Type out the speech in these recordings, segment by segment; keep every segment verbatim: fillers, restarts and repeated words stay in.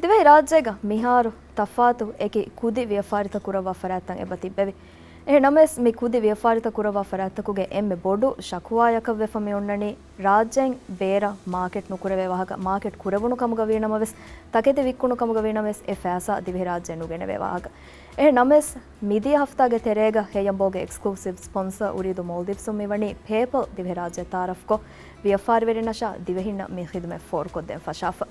ދިވެހިރާއްޖޭގަ މިހާރު ތަފާތު އެކި ކުދި ވިޔަފާރިތައް ކުރައްވާ ފަރާތްތައް އެބަ ތިއްބެވި. އެހެން ނަމަވެސް، މި ކުދި ވިޔަފާރިތައް ކުރައްވާ ފަރާތްތަކުގެ އެންމެ ބޮޑު ޝަކުވާޔަކަށްވެފަ މި އޮންނަނީ، ރާއްޖޭން ބޭރަށް މާކެޓް ނުކުރެވޭ ވާހަކަ، މާކެޓް ކުރެވުނު ކަމުގަ ވީ ނަމަވެސް، ތަކެތި ވިއްކުނު ކަމުގަ ވީ ނަމަވެސް، އެ ފައިސާ ދިވެހިރާއްޖެ ނުގެނެވޭ ވާހަކަ. އެހެން ނަމަވެސް، މިދިޔަ ހަފްތާގެ ތެރޭގަ ހެޔަނބޯގެ އެކްސްކްލޫސިވް ސްޕޮންސަ އުރީދޫ މޯލްޑިވްސުން މިވަނީ ޕޭޕަލް ދިވެހިރާއްޖެ ތައާރަފްކޮށް، ވިޔަފާރިވެރިންނަށާ ދިވެހިންނަށް މި ޚިދުމަތް ފޯރުކޮށްދޭން ފަށާފަ.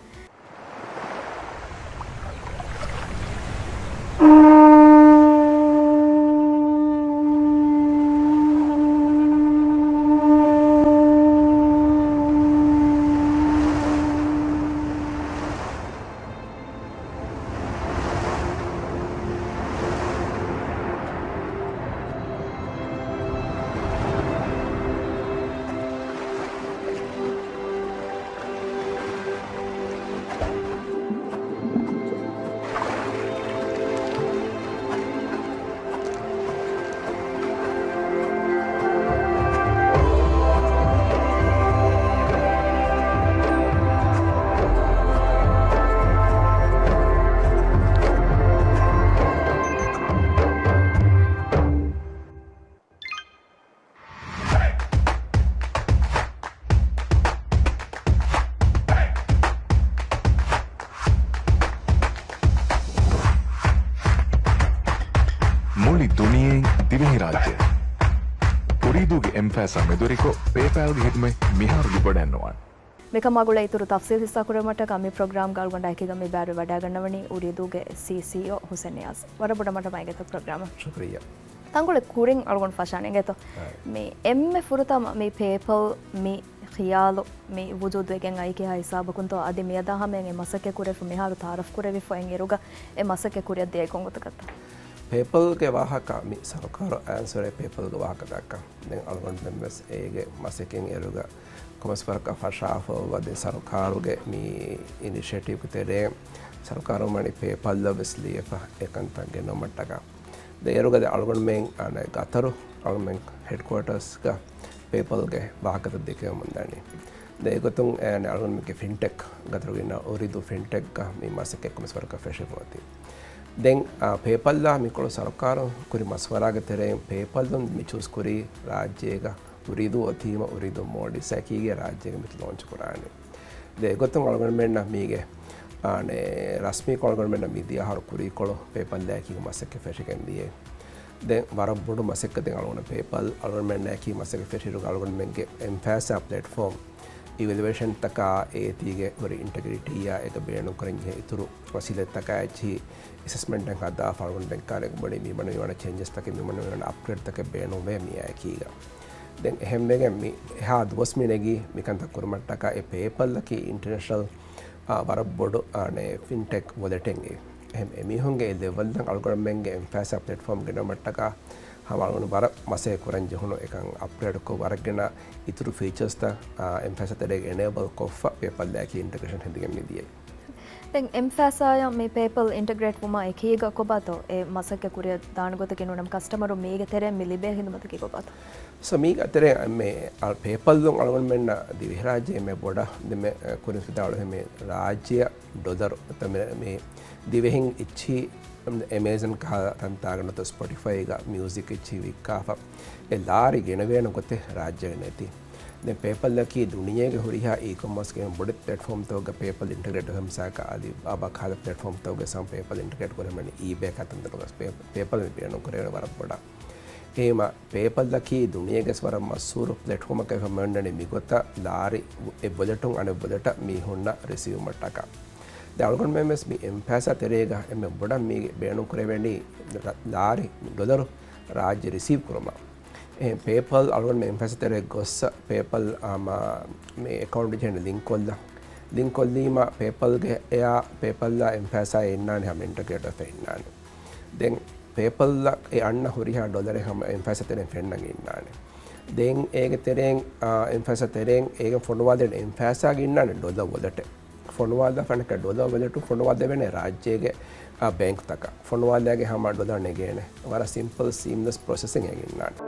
މުޅި ދުނިޔެއިން ދިވެހިރާއްޖެ އުރީދޫގެ އެމްފާސާ މެދުވެރިކޮށް، ޕޭޕާލްގެ ޚިދުމަތް މިހާރު ލިބިވަޑައެއްނުވާނެ. މިކަމާ ގުޅޭ އިތުރު ތަފްސީލް ހިއްސާކުރުމަށްޓަކާ މި ޕްރޮގްރާމްގަ އަޅުގަނޑާ އެކީގަ މި ބައިވެރިވަޑައިގަންނަވަނީ އުރީދޫގެ ސީސީއޯ ހުސެން ނިޔާޒް. ވަރަށް ބޮޑަށް މަޑުމައިގަތޯ ޕްރޮގްރާމަށް. ޝުކުރިއްޔާ. ތަންކޮޅެއް ކުރިން އަޅުގަނޑު ފަށާނެ އިނގޭތޯ. އާއި. މި އެންމެ ފުރަތަމަ މި ޕޭޕަލް މި ޚިޔާލު މި ވުޖޫދުވެގެން އައީ ކިހާ ހިސާބަކުންތޯ؟ އަދި މިއަދާ ހަމަޔަށް އެ މަސައްކަތް ކުރެފަ މިހާރު ތައާރަފް ކުރެވިފަ އިން އިރުގަ އެ މަސައްކަތް ކުރިއަށް ދިޔައީ ކޮން ގޮތަކަށްތޯ؟ ޕޭޕަލްގެ ވާހަކަ މި ސަރުކާރު އައިސްވަރޭ ޕޭޕަލްގެ ވާހަކަ ދައްކަން. ދެން އަޅުގަނޑުމެން ވެސް އޭގެ މަސައްކަތް އިރުގަ ކޮންމެސް ވަރަކަށް ފަށާފަ އޮވާ. ދެން ސަރުކާރުގެ މި އިނިޝިއޭޓިވްގެ ތެރޭ ސަރުކާރު ވަނީ ޕޭޕަލްއަށް ވެސް ލިޔެފަ އެކަންތައް ގެންނުމަށްޓަކާ. ދެ އޭރުގަ ދެ އަޅުގަނޑުމެން އަނެ ގަތަރު އަޅުގަނޑުމެން ހެޑްކުއާޓާސްގަ ޕޭޕަލްގެ ވާހަކަތައް ދެކެވެމުންދާނީ. ދެ އެގޮތުން އަނެ އަޅުގަނޑުމެންގެ ފިންޓެކް ގަތަރުގަ އިންނަ އުރީދޫ ފިންޓެކްގަ މި މަސައްކަތް ކޮންމެސް ވަރަކަށް ފެށިފަ އޮތީ. ދެން، އާ، ޕޭޕަލްއާ މިކޮޅު ސަރުކާރުން ކުރި މަޝްވަރާގެ ތެރެއިން ޕޭޕަލުން މި ޗޫސް ކުރީ ރާއްޖޭގަ އުރީދޫ އޮތީމަ އުރީދޫ މޯލްޑިވްސްއާއެކީގަ ރާއްޖޭގަ މި ލޯންޗް ކުރާނީ. ދެ އެގޮތުން އަޅުގަނޑުމެންނަށް މީގެ، އާނެ، ރަސްމީކޮށް އަޅުގަނޑުމެންނަށް މިދިޔަ އަހަރު ކުރީކޮޅު ޕޭޕަލްއާއެކީގަ މަސައްކަތް ފެށިގެން ދިޔައީ. ދެން ވަރަށް ބޮޑު މަސައްކަތެއް އަޅުގަނޑު ޕޭޕަލް އަޅުގަނޑުމެންނާއެކީ މަސައްކަތް ފެށިއިރުގަ އަޅުގަނޑުމެންގެ އެމްފާސާ ޕްލެޓްފޯމް އިވެލުއޭޝަންތަކާ އޭތީގެ ހުރި އިންޓެގްރިޓީއާ އޭގަ ބޭނުންކުރަން ޖެހޭ އިތުރު ވަސީލަތްތަކާ އެއްޗިހި އެސެސްމަންޓެއް ހަދާފަ އަޅުގަނޑު ބެންކާރެއް ބުނި މިވަނަ މިވަނަ ޗޭންޖެސްތަކެއް މިވަނަ މިވަނަ އަޕްގްރޭޑްތަކެއް ބޭނުންވޭ މިއާއެކީގަ. ދެން އެހެންވެގެން މި އެހާ ދުވަސް މި ނެގީ މިކަންތައް ކުރުމަށްޓަކާ އެ ޕޭޕަލްއަކީ އިންޓަރނޭޝަނަލް، އާ، ވަރަށް ބޮޑު، އާނެ، ފިންޓެކް ވޮލެޓެއް. އެހެން އެމީހުންގެ އެ ލެވެލްއަށް އަޅުގަނޑުމެންގެ އެމްފާސާ ޕްލެޓްފޯމް ގެނައުމަށްޓަކާ ހަމަ އަޅުގަނޑު ވަރަށް މަސައްކަތް ކުރަން ޖެހުނު އެކަން އަޕްގްރޭޑްކޮށް ވަރަށް ގިނަ އިތުރު ފީޗާސްތައް، އާ، އެމްފާސާ ތެރޭގަ އެނޭބަލް ކޮށްފަ ޕޭޕަލްއާއެކީ އިންޓަގްރޭޝަން ހެދިގެން މި ދިޔައީ. ދެން އެމްފާސާއާ މި ޕޭޕަލް އިންޓަގްރޭޓް ވުމާ އެކީގަ ކޮބާތޯ އެ މަސައްކަތް ކުރިއަށް ދާނެ ގޮތަކީ ނޫނަމަ ކަސްޓަމަރު މީގެ ތެރެއިން މި ލިބޭ ހިދުމަތަކީ ކޮބާތޯ؟ ސޯ މީގެ ތެރެއިން މި ޕޭޕަލް އަޅުގަނޑުމެންނަށް ދިވެހިރާއްޖެ މެ ބޮޑަށް ދެމެ ކުރިން ފިދާ އަޅުހެމެ ރާއްޖެއަށް ޑޮލަރު މި ދިވެހިން އިއްޗި އެމޭޒަން ކަހަލަ ތަންތާގަ ނުތަ ސްޕޮޓިފައިގަ މިއުޒިކް އިއްޗި ވިއްކާފަ އެ ލާރި ގެނެވޭނެ ގޮތެއް ރާއްޖޭގަ ނެތި. ދެން ޕޭޕަލްއަކީ ދުނިޔޭގެ ހުރިހާ އީކޮމާސްގެ ބޮޑެތި ޕްލެޓްފޯމްތަކުގަ ޕޭޕަލް އިންޓަގްރޭޓް ހަމަ ސާކަ އަލި ބާބާ ކަހަލަ ޕްލެޓްފޯމްތަކުގަ ސަމް ޕޭޕަލް އިންޓަގްރޭޓް ކުރެވެނީ އީބޭ ކަތަން ދެނުގަސް ޕޭ-، ޕޭޕަލް މި ބޭނުން ކުރެވޭނެ ވަރަށް ބޮޑަށް. އެހެމަ ޕޭޕަލްއަކީ ދުނިޔޭގެ ވަރަށް މަޝްހޫރު ޕްލެޓްފޯމަކަށް ހަމަ އޮންނަނީ މިގޮތަށް ލާރި އެއް ވޮލެޓުން އަނެއް ވޮލެޓަށް މީހުންނަށް ރިސީވުމަށްޓަކާ. ދެ އަޅުގަނޑުމެން ވެސް މި އެމްފާސާ ތެރޭގަ އެންމެ ބޮޑަށް މީގެ ބޭނުން ކުރެވެނީ ލާރި ޑޮލަރު ރާއްޖެ ރިސީވް ކުރުމަށް. އެ ޕޭޕަލް އަޅުގަނޑު އެމްފާސާ ތެރޭ ގޮއްސަ ޕޭޕަލް އާ މާ މި އެކައުންޓް ޖެހެން ލިންކް ކޮށްލަ. ލިންކް ކޮށްލީމަ ޕޭޕަލްގެ އެއާ ޕޭޕަލްއާ އެމްފާސާ އިންނާނެ ހަމަ އިންޓަގްރޭޓް ވެފަ އިންނާނެ. ދެން ޕޭޕަލްއަށް އެ އަންނަ ހުރިހާ ޑޮލަރެއް ހަމަ އެމްފާސާ ތެރެއިން ފެންނަން އިންނާނެ. ދެން އޭގެ ތެރެއިން، އާ، އެމްފާސާ ތެރެއިން އޭގެ ފޮނުވާލެން އެމްފާސާގެ އިންނާނެ ޑޮލަރ ވޮލެޓެއް. ފޮނުވާލާފަ އަނެއްކާ ޑޮލަރ ވޮލެޓު ފޮނުވާލެވޭނެ ރާއްޖޭގެ، އާ، ބޭންކްތަކަށް. ފޮނުވާލާގެ ހަމަ ޑޮލަރ ނެގޭނެ. ވަރަށް ސިމްޕަލް، ސީމްލެސް ޕްރޮސެސިން އެއް އިންނާނެ.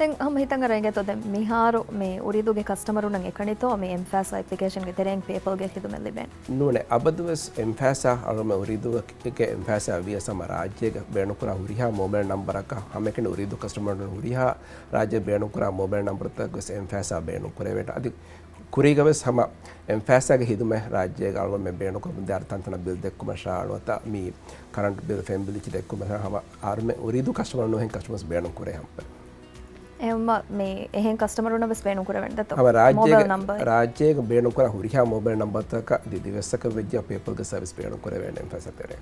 ދެން ހަމަ ހިތަށް އަރަން އިނގޭތޯ، ދެން މިހާރު މި އުރީދޫގެ ކަސްޓަމަރުންނަށް އެކަނިތޯ މި އެމް ފާސާ އެޕްލިކޭޝަންގެ ތެރެއިން ޕޭޕަލްގެ ޚިދުމަތް ލިބޭނެ؟ ނޫނޭ، އަބަދުވެސް އެމް ފާސާ އަޅުގަނޑުމެން އުރީދޫގެ އެމް ފާސާ ވިޔަސް ހަމަ ރާއްޖޭގަ ބޭނުންކުރާ ހުރިހާ މޯބައިލް ނަންބަރަކަށް ހަމައެކަނި އުރީދޫ ކަސްޓަމަރުން ހުރިހާ ރާއްޖޭ ބޭނުންކުރާ މޯބައިލް ނަންބަރުތަކަށް ވެސް އެމް ފާސާ ބޭނުން ކުރެވޭނެ. އަދި ކުރީގަ ވެސް ހަމަ އެމް ފާސާގެ ޚިދުމަތް ރާއްޖޭގަ އަޅުގަނޑުމެން ބޭނުންކޮށް ދާ ތަންތަނަށް ބިލް ދެއްކުމަށާ ނުވަތަ މި ކަރަންޓް ބިލް، ފެން ބިލް އެއްޗެއް ދެއްކުމަށާ ހަމަ އަޅުގަނޑުމެން އުރީދޫ ކަސްޓަމަރުން ނޫން ކަސްޓަމަރުން ބޭނުން ކުރޭ ހަމަ. އެހެންވީމަ މި އެހެން ކަސްޓަމަރުންނަށް ވެސް ބޭނުން ކުރެވޭނެ ދެއްތޯ؟ ހަމަ ރާއްޖޭގެ، މޯބައިލް ނަންބަރެއް. ރާއްޖޭގެ ބޭނުން ކުރާ ހުރިހާ މޯބައިލް ނަންބަރުތަކަށް ދި ދިވެއްސަކަށް ވެއްޖެ ޕޭޕަލްގެ ސަރވިސް ބޭނުން ކުރެވޭނެ އެމް ފާސާ ތެރޭ.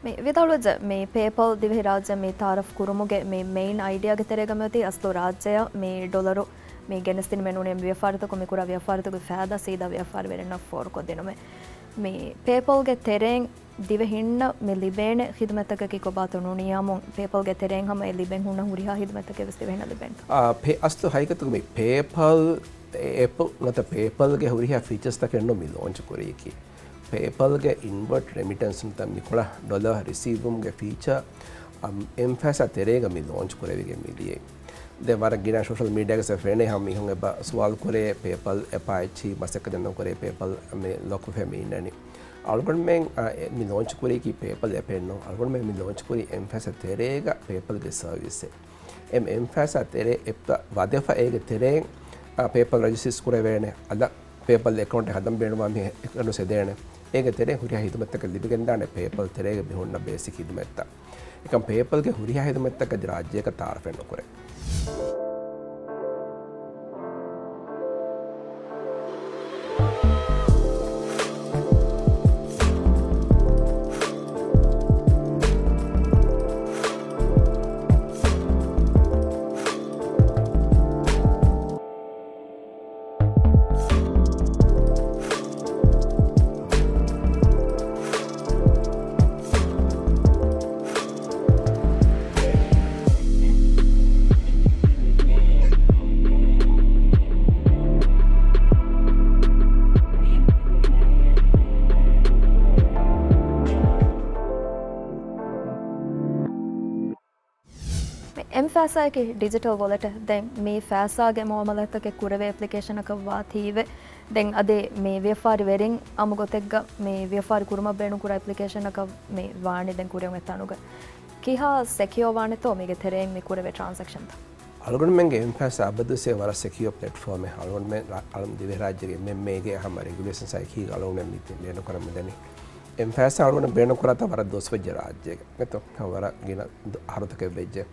މި ވިދާޅުވެއްޖެ މި ޕޭޕަލް ދިވެހިރާއްޖެ މި ތައާރަފް ކުރުމުގެ މި މެއިން އައިޑިއާގެ ތެރޭގަ މިއޮތީ އަސްލު ރާއްޖެއަށް މި ޑޮލަރު މި ގެނެސްދިނުމޭ ނޫނީ ވިޔަފާރިތަކުން މި ކުރާ ވިޔަފާރިތަކުގެ ފައިދާ ސީދާ ވިޔަފާރިވެރިންނަށް ފޯރުކޮށްދިނުމޭ. މި ޕޭޕަލްގެ ތެރެއިން ދިވެހިންނަށް މި ލިބޭނެ ޚިދުމަތްތަކަކީ ކޮބާތޯ ނޫނީ ހަމަ ޕޭޕަލްގެ ތެރެއިން ހަމަ އެ ލިބެން ހުންނަ ހުރިހާ ޚިދުމަތްތަކެއް ވެސް ދިވެހިންނަށް ލިބޭނެތޯ؟ އާ، ޕޭ-، އަސްލު ހަގީގަތުގަ މި ޕޭޕަލް އެޕް ނުވަތަ ޕޭޕަލްގެ ހުރިހާ ފީޗާސްތަކެއް ނޫން މި ލޯންޗް ކުރީކީ. ޕޭޕަލްގެ އިންވަރޑް ރެމިޓެންސް ނުވަތަ މިކޮޅަށް ޑޮލަރ ރިސީވްވުމުގެ ފީޗާ، އަމް، އެމް ފާސާ ތެރޭގަ މި ލޯންޗް ކުރެވިގެން މިދިޔައީ. ދެން ވަރަށް ގިނަ ސޯޝަލް މީޑިއާގަ ފެނޭ ހަމަ މީހުން އެބަ ސުވާލު ކުރޭ، ޕޭޕަލް އެޕާ އެއްޗިހި މަސައްކަތެއް ނުކުރޭ، ޕޭޕަލް މި ލޮކް ވެފަ މި އިންނަނީ. އަޅުގަނޑުމެން، އާ، އެ، މި ލޯންޗް ކުރީކީ ޕޭޕަލް އެޕެއް ނޫން. އަޅުގަނޑުމެން މި ލޯންޗް ކުރީ އެމް ފާސާ ތެރޭގަ ޕޭޕަލްގެ ސަރވިސްއެއް. އެމް، އެމް ފާސާ ތެރޭ އެޕް ވަދެފަ އޭގެ ތެރެއިން، އާ، ޕޭޕަލް ރަޖިސްޓް ކުރެވޭނެ. އަދި ޕޭޕަލް އެކައުންޓެއް ހަދަން ބޭނުންވާ މީހެއް އެކަން ހެދޭނެ. އޭގެ ތެރެއިން ހުރިހާ ޚިދުމަތްތަކެއް ލިބިގެންދާނެ ޕޭޕަލް ތެރޭގަ މި ހުންނަ ބޭސިކް ޚިދުމަތްތައް. އެކަމް ޕޭޕަލްގެ ހުރިހާ ޚިދުމަތްތަކަށް އަދި ރާއްޖޭގަ ތައާރަފެއް ނުކުރޭ. މި އެމް ފާސާއަކީ ޑިޖިޓަލް ވޮލެޓެއް. ދެން މި ފާސާގެ މުއާމަލާތްތަކެއް ކުރެވޭ އެޕްލިކޭޝަނަކަށް ވާތީވެ، ދެން އަދި މި ވިޔަފާރިވެރިން އާއްމު ގޮތެއްގަ މި ވިޔަފާރި ކުރުމަށް ބޭނުންކުރާ އެޕްލިކޭޝަނަކަށް މި ވާނީ ދެން ކުރިއަށް އޮތް ތަނުގަ. ކިހާ ސެކިއޯ ވާނެތޯ މީގެ ތެރެއިން މި ކުރެވޭ ޓްރާންސެކްޝަންތައް؟ އަޅުގަނޑުމެންގެ އެމް ފާސާ އަބަދުވެސް ވަރަށް ސެކިއޯ ޕްލެޓްފޯމެއް. އަޅުގަނޑުމެން ރާ-، އަޅު ދިވެހިރާއްޖޭގެ އެމްއެމްއޭގެ ހަމަ ރެގިއުލޭޝަންސް އެކީގަ އަޅުގަނޑުމެން މި ބޭނުންކުރަން މިދަނީ. އެމް ފާސާ އަޅުގަނޑު ބޭނުންކުރާތާ ވަރަށް ދުވަސް ވެއްޖެ ރާއްޖޭގަ. އެތޯ، ވަރަށް ގިނަ ދު-، އަހަރުތަކެއް ވެއްޖެ.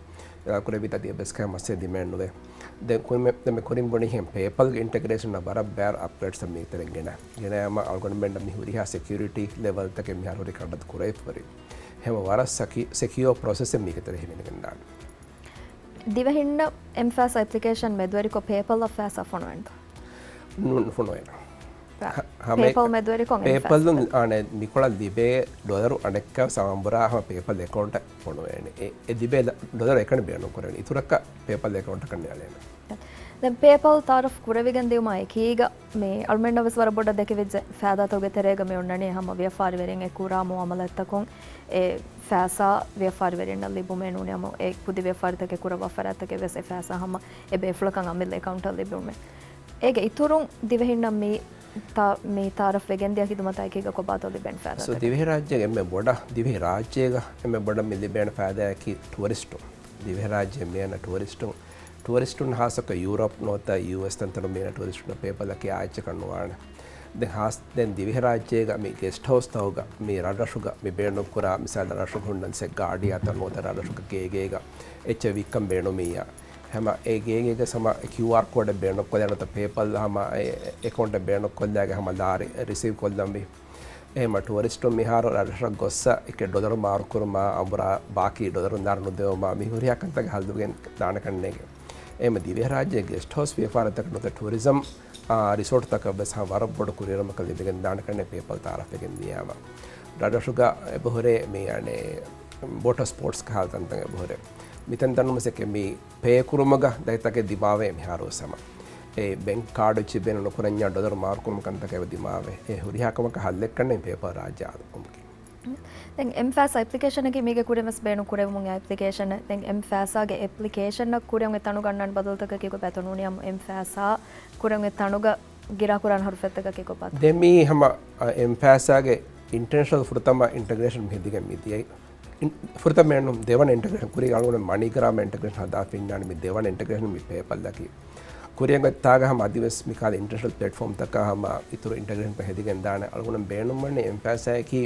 އެ ކުރެވިތާ ތިޔަބަސްކަ މައްސަލަ ދިމާއެއް ނުވޭ. ދެން ކުރިމެ-، ދެން މި ކުރިން ބުނިހެން ޕޭޕަލްގެ އިންޓަގްރޭޝަން ވަރަށް ބައި އަޕްގްރޭޑްސް މީ ތެރެން ގެނަ. ގެނަޔާމަ އަޅުގަނޑުމެން މި ހުރިހާ ސެކިއުރިޓީ ލެވެލްތަކެއް މިހާރު ހުރި ކަނޑައަތު ކުރެވިފަ ހުރި. ހަމަ ވަރަށް ސަކި-، ސެކިއޯ ޕްރޮސެސެއް މީގެ ތެރޭ ހިމެނިގެންދާނެ. ދިވެހިންނަށް އެމް ފާސާ އެޕްލިކޭޝަން މެދުވެރިކޮށް ޕޭޕަލްއަށް ފާސާ ފޮނުވެންތޯ؟ ނު-، ނުފޮނުވޭނެ. ޕ-، ހަ-، ހަމަ ޕޭޕަލް މެދުވެރިކޮށް އެމް ފާސާ. ޕޭޕަލުން އާނެ މިކޮޅަށް ލިބޭ ޑޮލަރު އަނެއްކާ ސަމާ ބުރާ ހަމަ ޕޭޕަލް އެކައުންޓަށް ފޮނުވޭނެ. އެ، އެ ލިބޭ ލަ-، ޑޮލަރު އެކަނި ބޭނުން ކުރޭނެ. އިތުރަކަށް ޕޭޕަލް އެކައުންޓަކަށް ނިއަޅޭނެ. ދެން ޕޭޕަލް ތައާރަފް ކުރެވިގެން ދިޔުމާ އެކީގަ މި އަޅުމެންނަށް ވެސް ވަރަށް ބޮޑަށް ދެކެވިއްޖެ ފައިދާތަކުގެ ތެރޭގަ މި އޮންނަނީ ހަމަ ވިޔަފާރިވެރިން އެ ކުރާ މުއާމަލާތްތަކުން އެ ފައިސާ ވިޔަފާރިވެރިންނަށް ލިބުމޭ ނޫނީ ހަމަ އެ ކުދި ވިޔަފާރިތަކެއް ކުރައްވާ ފަރާތްތަކެއް ވެސް އެ ފައިސާ ހަމަ އެ ބޭފުޅަކަށް އަމިއްލަ އެކައުންޓަށް ލިބުމޭ. އޭގެ އިތުރުން ދިވެހިންނަށް މި ތަ-، މި ތައާރަފް ވެގެންދިޔަ ހިދުމަތާ އެކީގަ ކޮބާތޯ ލިބޭނެ ފައިދާ؟ ސޯ، ދިވެހިރާއްޖޭގެ އެންމެ ބޮޑަށް، ދިވެހިރާއްޖޭގަ އެންމެ ބޮޑަށް މި ލިބޭނެ ފައިދާއަކީ ޓޫރިސްޓުން. ދިވެހިރާއްޖެ މިއަންނަ ޓޫރިސްޓުން، ޓޫރިސްޓުން ހާއްސަކޮށް ޔޫރަޕް ނުވަތަ ޔޫއެސް ތަންތަނުން މިއަންނަ ޓޫރިސްޓުން ޕޭޕަލްއަކީ އާއްޗަކަށް ނުވާނެ. ދެން ހާސް-، ދެން ދިވެހިރާއްޖޭގަ މި ގެސްޓް ހައުސްތަކުގަ މި ރަށްރަށުގަ މި ބޭނުންކުރާ، މިސާލަށް ރަށުގަ ހުންނަންސެ ގާޑިއަކަށް ނުވަތަ ރަށްރަށުގަ ގޭގޭގަ އެއްޗެއް ވިއްކަން ބޭނުމިއްޔާ، ހަމަ އެ ގޭގޭގަ ހަމަ ކިއުއާރް ކޯޑެއް ބޭނުންކޮށްލާ ނުވަތަ ޕޭޕަލް ހަމަ އެ އެކައުންޓެއް ބޭނުންކޮށްލާގެ ހަމަ ލާރި ރިސީވް ކޮށްލަންވީ. އެހެމަ ޓޫރިސްޓުން މިހާރު ރަށްރަށަށް ގޮއްސަ އެކެ ޑޮލަރު މާރުކުރުމާ އަނބުރާ ބާކީ ޑޮލަރު ނާރު ނުދެވުމާ މި ހުރިހާ ކަންތައް ހައްލުގެން ދާނެ ކަންނޭގެ. އެހެމަ ދިވެހިރާއްޖޭ ގެސްޓް ހައުސް ވިޔަފާރިތަކަށް ނުވަތަ ޓޫރިޒަމް، އާ، ރިސޯޓްތަކަށް ވެސް ހަމަ ވަރަށް ބޮޑު ކުރިއެރުމަކަށް ލިބިގެން ދާނެ ކަންނޭ ޕޭޕަލް ތައާރަފްވެގެން ދިޔާމަ. ރަށްރަށުގަ އެބަހުރޭ މި އަނެއް މޯޓޯ ސްޕޯޓްސް ކަހަލަ ތަންތަން އެބަހުރޭ. މިތަންތަނުން ވެސް އެކެ މި ޕޭ ކުރުމުގަ ދަތިތަކެއް ދިމާވޭ މިހާރު ވެސް ހަމަ. އެ ބެންކް ކާޑު އެއްޗެއް ބޭނުން ނުކުރަންޏާ ޑޮލަރު މާރުކުރުމު ކަންތަކެއް އެބަ ދިމާވޭ. އެ ހުރިހާ ކަމަކަށް ހައްލެއް ކަންނޭނގެ ޕޭޕަލް ރާއްޖެ އާދަކުރުމަކީ. ދެން އެމް ފާސާ އެޕްލިކޭޝަނަކީ މީގެ ކުރިން ވެސް ބޭނުން ކުރެވެމުން އެ އެޕްލިކޭޝަން. ދެން އެމް ފާސާގެ އެޕްލިކޭޝަނަށް ކުރިއަށް އޮތް ތަނުގަ އަންނަން ބަދަލުތަކަކީ ގޮތް ބައިތަ ނޫނީ އެމް ފާސާ ކުރިއަށް އޮތް ތަނުގަ ގިރާކުރާނެ ހަރުފެއްތަކަކީ ގޮތް ބައިތަ؟ ދެން މީ ހަމަ، އަ، އެމް ފާސާގެ އިންޓަރނޭޝަނަލް ފުރަތަމަ އިންޓަގްރޭޝަން މި ހެދިގެން މި ދިޔައީ. އިން-، ފުރަތަމަ ދެވަނަ އިންޓަގްރޭޝަން ކުރީ އަޅުގަނޑު މަނީގްރާމް އިންޓަގްރޭޝަން ހަދާފަ އިންނާނެ މި ދެވަނަ އިންޓަގްރޭޝަން މި ޕޭޕަލްއަކީ. ކުރިއަށް އޮތް ތާގަ ހަމަ އަދިވެސް މިކަހަލަ އިންޓަރނޭޝަނަލް ޕްލެޓްފޯމްތަކާ ހަމަ އިތުރު އިންޓަގްރޭޝަން ހެދިގެން ދާނެ. އަޅުގަނޑު ބޭނުންވަނީ އެމް ފާސާއަކީ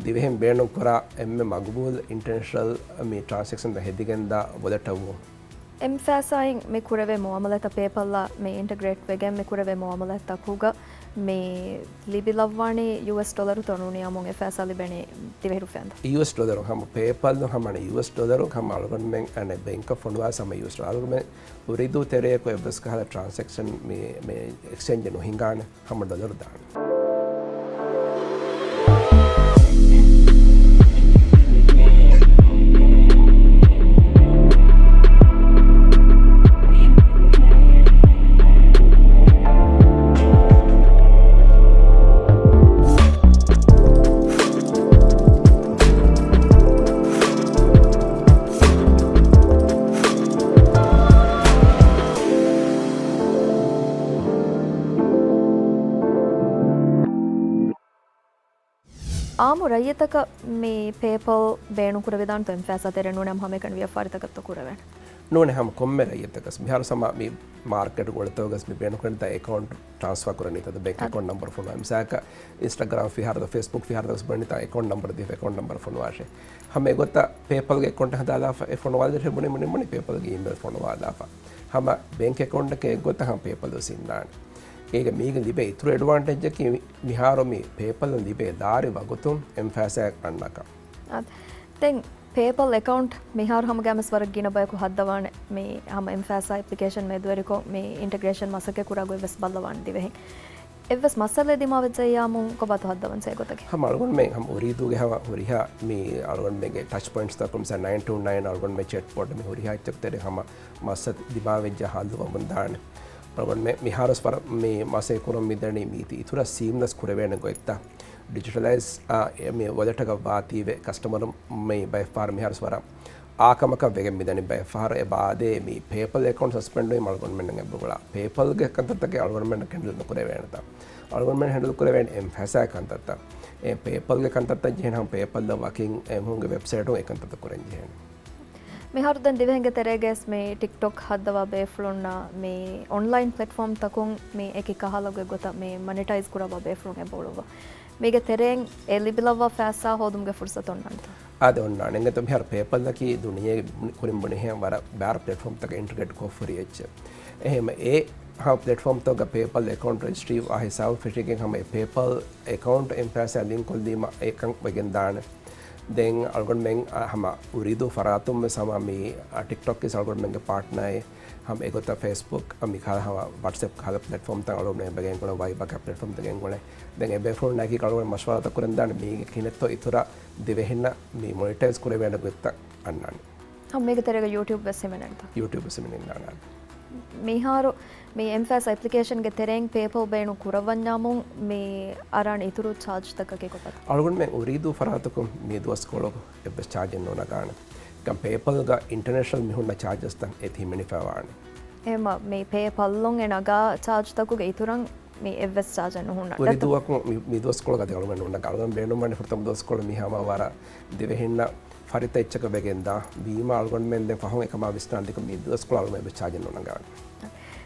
ދިވެހިން ބޭނުން ކުރާ އެންމެ މަގުބޫލު އިންޓަރނޭޝަނަލް މި ޓްރާންސެކްޝަންތައް ހެދިގެންދާ ވޮލެޓަށް ވުން. އެމް ފާސާއިން މި ކުރެވޭ މުއާމަލާތްތައް ޕޭޕަލްއާ މި އިންޓަގްރޭޓް ވެގެން މި ކުރެވޭ މުއާމަލާތްތަކުގަ މި ލިބިލައްވާނީ ޔޫއެސް ޑޮލަރުތޯ ނޫނީ އާއްމުން އެމް ފާސާ ލިބެނީ ދިވެހި ރުފިޔާންތޯ؟ ޔޫއެސް ޑޮލަރު ހަމަ ޕޭޕަލް ހަމަ ޔޫއެސް ޑޮލަރު ހަމަ އަޅުގަނޑުމެން އަނެއް ބޭންކަށް ފޮނުވާ ހަމަ ޔޫއެސް ޑޮލަރު. އަޅުގަނޑުމެން އުރީދޫ ތެރެއަކު އެއްވެސް ކަހަލަ ޓްރާންސެކްޝަން މި، މި އެކްސްޗޭންޖެއް ނުހިނގާނެ. ހަމަ ޑޮލަރު ދާނެ. އާއްމު ރައްޔިތަކަށް މި ޕޭޕަލް ބޭނުންކުރެވިދާނެތޯ އެމް ފާސާ ތެރޭ ނޫނީ ހަމަ ހަމައެކަނި ވިޔަފާރިތަކަށްތޯ ކުރެވޭނެ؟ ނޫނީ ހަމަ ކޮންމެ ރައްޔިތަކަސް. މިހާރު ހަމަ މި މާރކެޓް ގޮޅިތަކުގަސް މި ބޭނުންކުރަންތާ އެކައުންޓް ޓްރާންސްފާ ކުރަނީތަ ބޭންކް އެކައުންޓް ނަމްބަރު ފޮނުވާ. މިސާލަކަށް އިންސްޓަގްރާމް ފިހާރަތަ ފޭސްބުކް ފިހާރަތަކަސް ބުނަނީތާ އެކައުންޓް ނަމްބަރު ދީފަ އެކައުންޓް ނަމްބަރު ފޮނުވާށޭ. ހަމަ އެގޮތަށް ޕޭޕަލްގެ އެކައުންޓް ހަދާލާފަ އެ ފޮނުވާލި ބުނި ބުނި ބުނި ޕޭޕަލްގެ އީމެއިލް ފޮނުވާލާފަ. ހަމަ ބޭންކް އެކައުންޓަކީ އެގޮތަށް ހަމަ ޕޭޕަލް ވެސް އިންނާނެ. އޭގެ މީގެ ލިބޭ އިތުރު އެޑްވާންޓޭޖަކީ މި-، މިހާރު މި ޕޭޕަލް ލިބޭ ދާރި ވަގުތުން އެމް ފާސާއަށް އަންނަކަން. އާ، ދެން ޕޭޕަލް އެކައުންޓް މިހާރު ހަމަގައިމެސް ވަރަށް ގިނަ ބަޔަކު ހައްދަވާނެ. މި ހަމަ އެމް ފާސާ އެޕްލިކޭޝަން މެދުވެރިކޮށް މި އިންޓަގްރޭޝަން މަސައްކަތް ކުރާ ގޮތް ވެސް ބައްލަވާނެ ދިވެހިން. އެއްވެސް މައްސަލައެއް ދިމާވެއްޖެއްޔާމު ކޮބާތޯ ހައްދަވަން ސޭ ގޮތަކީ؟ ހަމަ އަޅުގަނޑުމެން ހަމަ އުރީދޫގެ ހަމަ ހުރިހާ މި އަޅުގަނޑުމެންގެ ޓަޗް ޕޮއިންޓްސް ތަކުން މިސާ ނައިން ޓޫ ނައިން އަޅުގަނޑުމެން ޗެޓް ބޮޓް މި ހުރިހާ އެއްޗަކު ތެރޭ ހަމަ މައްސަލަ ދިމާވެއްޖެ ހައްލުވަމުން ދާނެ. އަޅުގަނޑުމެން މިހާރުސް ވަރަށް މި މަސައްކަތް ކުރަމުން މިދަނީ މީތި އިތުރަށް ސީމްލެސް ކުރެވޭނެ ގޮތްތައް. ޑިޖިޓަލައިޒް، އާ، އެ މި ވޮލެޓަކަށް ވާތީވެ ކަސްޓަމަރު މި ބައެއްފަހަރު މިހާރުސް ވަރަށް އާކަމަކަށް ވެގެން މިދަނީ. ބައެއްފަހަރު އެ ބާދޭ މި ޕޭޕަލް އެކައުންޓް ސަސްޕެންޑް ވީމަ އަޅުގަނޑުމެންނަށް އެބަގުޅާ. ޕޭޕަލްގެ ކަންތައްތަކެއް އަޅުގަނޑުމެންނަށް ހެންޑަލް ނުކުރެވޭނެތާ. އަޅުގަނޑުމެން ހެންޑަލް ކުރެވޭނެ އެމް ފާސާ ކަންތައްތައް. އެ ޕޭޕަލްގެ ކަންތައްތައް ޖެހޭނެ ހަމަ ޕޭޕަލްއަށް ވަކިން އެމީހުންގެ ވެބްސައިޓުން އެ ކަންތައްތައް ކުރަން ޖެހޭނެ. މިހާރު ދެން ދިވެހިންގެ ތެރޭގައި މި ޓިކްޓޮކް ހައްދަވާ ބޭފުޅުންނާ މި އޮންލައިން ޕްލެޓްފޯމްތަކުން މި އެކި ކަހަލަ ގޮތްގޮތަށް މި މޮނެޓައިޒް ކުރައްވާ ބޭފުޅުން އެބައުޅުއްވާ. މީގެ ތެރެއިން އެ ލިބިލައްވާ ފައިސާ ހޯދުމުގެ ފުރުސަތު އޮންނާނެތަ؟ އާދެ، އޮންނާނެ. އެނގޭތޯ މިހާރު ޕޭޕަލްއަކީ ދުނިޔޭގެ ކުރިން ބުނިހެން ވަރަށް ބާރު ޕްލެޓްފޯމްތަކަށް އިންޓަގްރޭޓް ކޮށްފަ ހުރި އެއްޗެއް. އެހެން އެ ހަމަ ޕްލެޓްފޯމްތަކުގަ ޕޭޕަލް އެކައުންޓް ރަޖިސްޓްރީ ވާ ހިސާބު ފެށިގެން ހަމަ އެ ޕޭޕަލް އެކައުންޓް އެމް ފާސާ ލިންކް ކޮށްލީމަ އެކަން ވެގެން ދާނެ. ދެން އަޅުގަނޑުމެން، އަ، ހަމަ އުރީދޫ ފަރާތުން ވެސް ހަމަ މި، އަ، ޓިކްޓޮކް ވެސް އަޅުގަނޑުމެންގެ ޕާޓްނާއެއް. ހަމަ އެގޮތަށް ފޭސްބުކް، އަ، މި ކަހަލަ ހަމަ ވަޓްސްއެޕް ކަހަލަ ޕްލެޓްފޯމްތައް އަޅުގަނޑުމެން ގެންގުޅޭ، ވައިބަރ ކަހަލަ ޕްލެޓްފޯމްތައް ގެންގުޅޭ. ދެން އެ ބޭފުޅުންނާއެކީ އަޅުގަނޑު މަޝްވަރާތައް ކުރަން ދާނެ މީގެ ކިހިނެއްތޯ އިތުރަށް ދިވެހިންނަށް މި މޮނިޓައިޒް ކުރެވޭނެ ގޮތްތައް އަންނާނެ. ހަމަ މީގެ ތެރޭގަ ޔޫޓިއުބް ވެސް ހިމެނޭނެތަ؟ ޔޫޓިއުބް ވެސް ހިމެނިން ދާނެ. މިހާރު މި އެމް ފާސް އެޕްލިކޭޝަންގެ ތެރެއިން ޕޭޕަލް ބޭނުން ކުރައްވަންޏާމުން މި އަރާނެ އިތުރު ޗާޖްތަކަކީ ކޮބާތޯ؟ އަޅުގަނޑުމެން އުރީދޫ ފަރާތަކުން މި ދުވަސްކޮޅަކު އެއްވެސް ޗާޖެއް ނުނަގާނެ. ކަން ޕޭޕަލްގަ އިންޓަރނޭޝަނަލް މިހުންނަ ޗާޖަސްތައް އެތި ހިމެނިފައިވާނެ. އެހެންވީމަ މި ޕޭޕަލުން އެ ނަގާ ޗާޖްތަކުގެ އިތުރަށް މި އެއްވެސް ޗާޖެއް ނުހުންނަ. އުރީދޫއަކުން މި، މި ދުވަސްކޮޅަކު އަދި އަޅުގަނޑު ނުނަގާ. އަޅުގަނޑު ބޭނުންވަނީ ފުރަތަމަ ދުވަސްކޮޅު މި ހަމަ ވަރަށް ދިވެހިންނަށް ފަރިތަ އެއްޗަކަށް ވެގެންދާ ވީމަ އަޅުގަނޑުމެން ދެން ފަހުން އެކަމާ ވިސްނާން ދިގު މި ދުވަސްކޮޅަށް އަޅުގަނޑު އެއްވެސް ޗާޖެއް ނުނަގާނެ.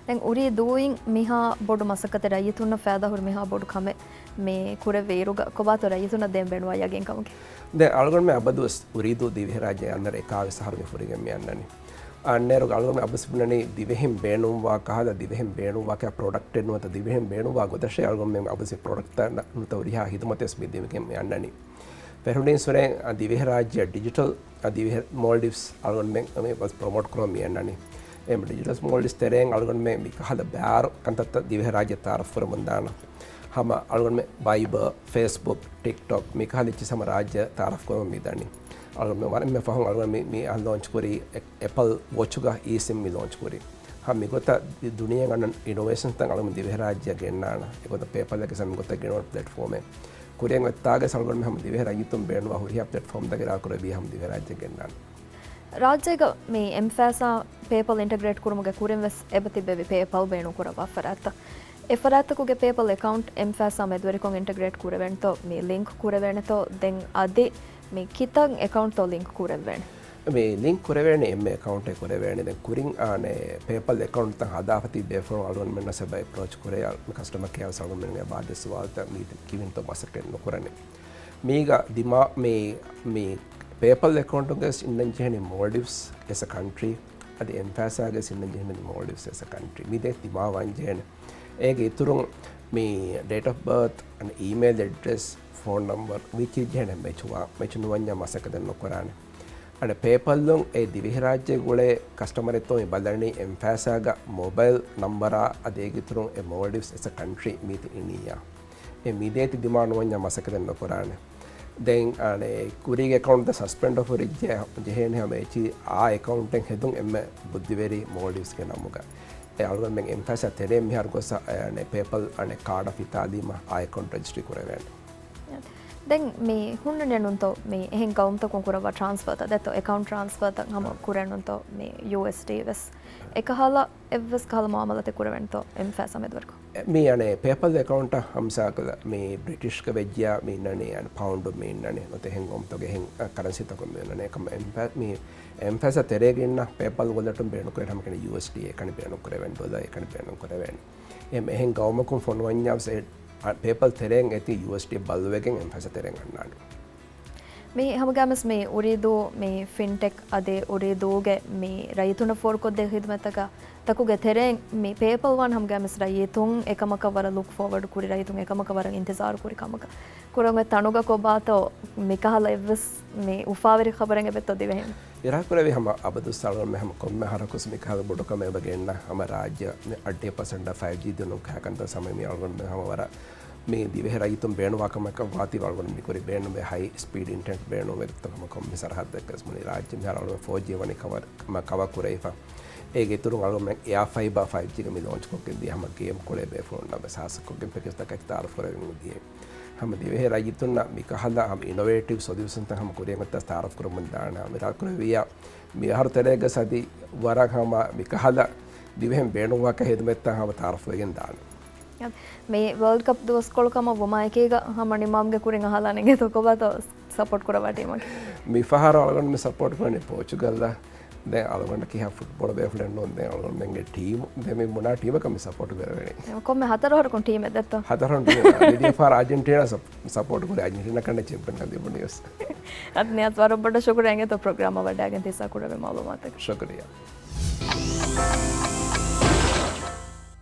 ދެން އުރީދޫއިން މިހާ ބޮޑު މަސައްކަތެއް ރައްޔިތުންނަށް ފައިދާ ހުރި މިހާ ބޮޑު ކަމެއް މި ކުރެވޭ އިރުގަ ކޮބާތޯ ރައްޔިތުންނަށް ދޭން ބޭނުންވާ ޔަގީންކަމަކީ؟ ދެން އަޅުގަނޑުމެން އަބަދުވެސް އުރީދޫ ދިވެހިރާއްޖެ އަންނަ އެކާވީސް އަހަރު މި ފުރިގެން މި އަންނަނީ. އަންނައިރު އަޅުގަނޑުމެން އަބަދުވެސް ބުނަނީ ދިވެހިން ބޭނުންވާ ކަހަލަ، ދިވެހިން ބޭނުންވާ ކަހަލަ ޕްރޮޑަކްޓެއް ނުވަތަ ދިވެހިން ބޭނުންވާ ގޮތަށޭ އަޅުގަނޑުމެން އަބަދުވެސް ޕްރޮޑަކްޓްތައް ނުވަތަ ހުރިހާ ހިދުމަތެއް ވެސް މި ދެމިގެން މި އަންނަނީ. ފެށުނީސް ހުރެ ދިވެހިރާއްޖެ ޑިޖިޓަލް އަ، ދިވެހި މޯލްޑިވްސް އަޅުގަނޑުމެން މި ބަސް ޕްރޮމޯޓް ކުރަމުން މި އަންނަނީ. އެ ޑިޖިޓަލް މޯލްޑިވްސް ތެރެއިން އަޅުގަނޑުމެން މި ކަހަލަ ބާރު ކަންތައްތައް ދިވެހިރާއްޖެ ތައާރަފް ކުރަމުން ދާނަ. ހަމަ އަޅުގަނޑުމެން ވައިބަ، ފޭސްބުކް، ޓިކްޓޮކް މި ކަހަލަ އެއްޗިސް ހަމަ ރާއްޖެ ތައާރަފް ކުރަމުން މި ދަނީ. އަޅުގަނޑުމެން ވަރަށް އެންމެ ފަހުން އަޅުގަނޑު މި، މި ލޯންޗް ކުރީ އެ، އެޕަލް ވޮޗުގަ އީ ސިމް މި ލޯންޗް ކުރީ. ހަމަ މިގޮތަށް ދުނިޔެ އަންނަ އިނޮވޭޝަންސްތައް އަޅުގަނޑު ދިވެހިރާއްޖެއަށް ގެންނާނަ. އެގޮތަށް ޕޭޕަލްއަކީ ހަމަ މިގޮތަށް ގެނައުނު ޕްލެޓްފޯމެއް. ކުރިއަށް އޮތްތާގަ އަޅުގަނޑުމެން ހަމަ ދިވެހި ރައްޔިތުން ބޭނުންވާ ހުރިހާ ޕްލެޓްފޯމްތަކެއް ރާކުރެއްވިޔާ ހަމަ ދިވެހިރާއްޖެ ގެންނާނެ. ރާއްޖޭގަ މި އެމް ފާސާ ޕޭޕަލް އިންޓަގްރޭޓް ކުރުމުގެ ކުރިން ވެސް އެބަ ތިއްބެވި ޕޭޕަލް ބޭނުން ކުރައްވާ ފަރާތްތައް. އެ ފަރާތްތަކުގެ ޕޭޕަލް އެކައުންޓް އެމް ފާސާ މެދުވެރިކޮށް އިންޓަގްރޭޓް ކުރެވޭނެތޯ، މި ލިންކް ކުރެވޭނެތޯ، ދެން އަދި މި ކިތައް އެކައުންޓްތޯ ލިންކް ކުރެވޭނެ؟ މި ލިންކް ކުރެވޭނެ އެންމެ އެކައުންޓެއް ކުރެވޭނެ. ދެން ކުރިން އާނެ ޕޭޕަލް އެކައުންޓްތައް ހަދާފަ ތިއްބޭފުޅުން އަޅުގަނޑުމެންނަށް އެބަ އެޕްރޯޗް ކުރޭ، އަޅު-، މި ކަސްޓަމަ ކެއާ ވެސް އަޅުގަނޑުމެންގެ ބާ ދެއްސުވާލުތައް މީތި ކިވެންތޯ މަސައްކަތް ނުކުރަނީ. މީގަ ދިމާ މި، މި ޕޭޕަލް އެކައުންޓުގަސް އިންނަން ޖެހެނީ މޯލްޑިވްސް އެސް އަ ކަންޓްރީ، އަދި އެމް ފާސާގަސް އިންނަން ޖެހެނީ މޯލްޑިވްސް އެސް އަ ކަންޓްރީ. މި ދެ ދިމާވާން ޖެހޭނެ. އޭގެ އިތުރުން މި ޑޭޓް އޮފް ބާތް، އަން އީމެއިލް އެޑްރެސް، ފޯން ނަމްބަރ މި ކި ޖެހެނެ މެޗުވާ، މެޗު ނުވަންޏާ މަސައްކަތެއް ނުކުރާނެ. އަނެއް ޕޭޕަލްލުން އެ ދިވެހިރާއްޖޭގެ ގުޅޭ ކަސްޓަމަރެއްތޯ މި ބަލަނީ އެމް ފާސާގަ މޮބައިލް ނަމްބަރާ އަދި އޭގެ އިތުރުން އެ މޯލްޑިވްސް އެސް އަ ކަންޓްރީ މީތި އިނިއްޔާ. އެ މި ދޭތި ދިމާ ނުވަންޏާ މަސައްކަތެއް ނުކުރާނެ. ދެން އަނެއް ކުރީގެ އެކައުންޓް ސަސްޕެންޑް އޮފް ހުރިއްޖެ ޖެހޭނެ ހަމަ އެޗި އާ އެކައުންޓެއް ހެދުން އެންމެ ބުއްދިވެރި މޯލްޑިވްސްގެ ނަމުގަ. އެ އަޅުގަނޑުމެން އެމް ފާސާ ތެރޭ މިހާރު ގޮސް އަނެއް ޕޭޕަލް އަނެއް ކާޑަށް ފިތާލީމަ އާ އެކައުންޓް ރަޖިސްޓްރީ ކުރެވޭނެ. ދެން މި ހުންނަން ނޫންތޯ މި އެހެން ގައުމުތަކުން ކުރައްވާ ޓްރާންސްފާތައް ދެއްތޯ، އެކައުންޓް ޓްރާންސްފާތައް ހަމަ ކުރޭ ނޫންތޯ މި ޔޫއެސްޑީ ވެސް. އެކަހަލަ އެއްވެސް ކަހަލަ މުއާމަލާތެއް ކުރެވޭނެތޯ އެމް ފާސާ މެދުވެރިކޮށް؟ މި އަނެއް ޕޭޕަލް އެކައުންޓަށް ހަމަ މިސާލަކަށް މި ބްރިޓިޝްގަ ވެއްޖިޔާ މި އިންނަނީ އަނެއް ޕައުންޑު މި އިންނަނީ ނުވަތަ އެހެން ގައުމުތަކުގެ އެހެން ކަރެންސީތަކުން މި އިންނަނީ. އެކަމަ އެމް ފާ-، މި އެމް ފާސާ ތެރޭގަ އިންނަ ޕޭޕަލް ވޮލެޓުން ބޭނުންކުރޭ ހަމަ ކިޔަނީ ޔޫއެސްޑީ އެކަނި ބޭނުންކުރެވޭނެ، ޑޮލަރ އެކަނި ބޭނުންކުރެވޭނެ. އެހެން ގައުމަކުން ފޮނުވަންޏާ ވެސް އެ ޕޭޕަލް ތެރޭން އެތި ޔޫއެސްޑީ ބަލުވެގެން އެމް ފާސާ ތެރޭން އަންނާނެ. މި ހަމަގައިމުވެސް މި އުރީދޫ މި ފިންޓެކް އަދި އުރީދޫގެ މި ރައްޔިތުންނަށް ފޯރުކޮށްދޭ ޚިދުމަތްތަކާ ތަކުގެ ތެރެއިން މި ޕޭޕަލް ވާން ހަމަގައިމުވެސް ރައްޔިތުން އެކަމަކަށް ވަރަށް ލުކް ފޯވަޑް ކުރި، ރައްޔިތުން އެކަމަކަށް ވަރަށް އިންތިޒާރު ކުރި ކަމަކަށް. ކުރަން އޮތް ތަނުގަ ކޮބާތޯ މިކަހަލަ އެއްވެސް މި އުފާވެރި ޚަބަރެއް އެބައްތޯ ދިވެހިން؟ އިރާދަކުރެއްވި ހަމަ އަބަދު ސަޅުން މި ހަމަ ކޮންމެ ހަރަކުސް މިކަހަލަ ބޮޑުކަމެއް އެބަ ގެންނަ ހަމަ ރާއްޖެ މި އައްޑިހަ ޕަސެންޓަށް ފައިވް ޖީ ދިނުން ކަހަކަންތަ ސަމަ މި އަޅުގަނޑު ހަމަ ވަރަށް މި ދިވެހި ރައްޔިތުން ބޭނުންވާ ކަމަކަށް ވާތީ އަޅުގަނޑު މިކުރި ބޭނުމެއް ހައި ސްޕީޑް އިންޓަނެޓް ބޭނުން ވެރިތަކަމަ ކޮންމެ ސަރަހައްދަކަސް މުނި ރާއްޖެ މިހާރު އަޅުގަނޑު ފޯ ޖީ ވަނީ ކަވަރ، މަ ކަވަރ ކުރެވިފަ. އޭގެ އިތުރުން އަޅުގަނޑު އެއާ ފައިބާ ފައިވް ޖީގަ މި ލޯންޗް ކޮށްގެން ދިޔަ ހަމަ ގޭމް ކުޅޭ ބޭފުޅުންނަށް ވެސް ހާއްސަކޮށްގެން ޕެކޭޖްތަކަކީ ތައާރަފް ކުރެވެން ދިޔަ. ހަމަ ދިވެހި ރައްޔިތުންނަށް މިކަހަލަ ހަމަ އިނޮވޭޓިވް ސޮލިއުޝަންތައް ހަމަ ކުރިއަށް އޮތްތާ ތައާރަފް ކުރަމުން ދާނެ. މި ރާކުރެވިޔާ މި އަހަރު ތެރޭގަ ސަދި ވަރަށް ހަމަ މިކަހަލަ ދިވެހިން ބޭނުންވާކަށް ހިދުމަތްތައް ހަމަ ތައާރަފް ވެގެން ދާނެ. މި ވަރލްޑް ކަޕް ދުވަސްކޮޅު ކަމަށް ވުމާއެކީގަ ހަމަ ނިމާމްގެ ކުރިން އަހާލާނެ އިނގޭތޯ ކޮބާތޯ ސަޕޯޓް ކުރައްވާ ޓީމަކީ؟ މި ފަހަރު އަޅުގަނޑު މި ސަޕޯޓް ކުރަނީ ޕޯޗުގަލްއަށް. ދެން އަޅުގަނޑަކީ ހަ ފުޓްބޯޅަ ބޭފުޅެއް ނޫން. ދެން އަޅުގަނޑުމެންގެ ޓީމު، ދެން މި މުނާ ޓީމަކަށް މި ސަޕޯޓް ކުރެވެނީ. ކޮންމެ ހަތަރު އަހަރަކުން ޓީމެއް ދެއްތޯ؟ ހަތަރު އަހަރު ޓީމެއް. މިދިޔަ ފަހަރު އާޖެންޓީނާ ސަޕް-، ސަޕޯޓް ކުރި އާޖެންޓީނާ ކަނޑަ ޗެމްޕިއަން ކަން ލިބުނީ ވެސް. އަދި ނިޔާޒް ވަރަށް ބޮޑަށް ޝުކުރިއްޔާ އިނގޭތޯ ޕްރޮގްރާމަށް ވަޑައިގެން ތި ހިއްސާ ކުރެވޭ މައުލޫމާތަކަށް. ޝުކުރިއްޔާ.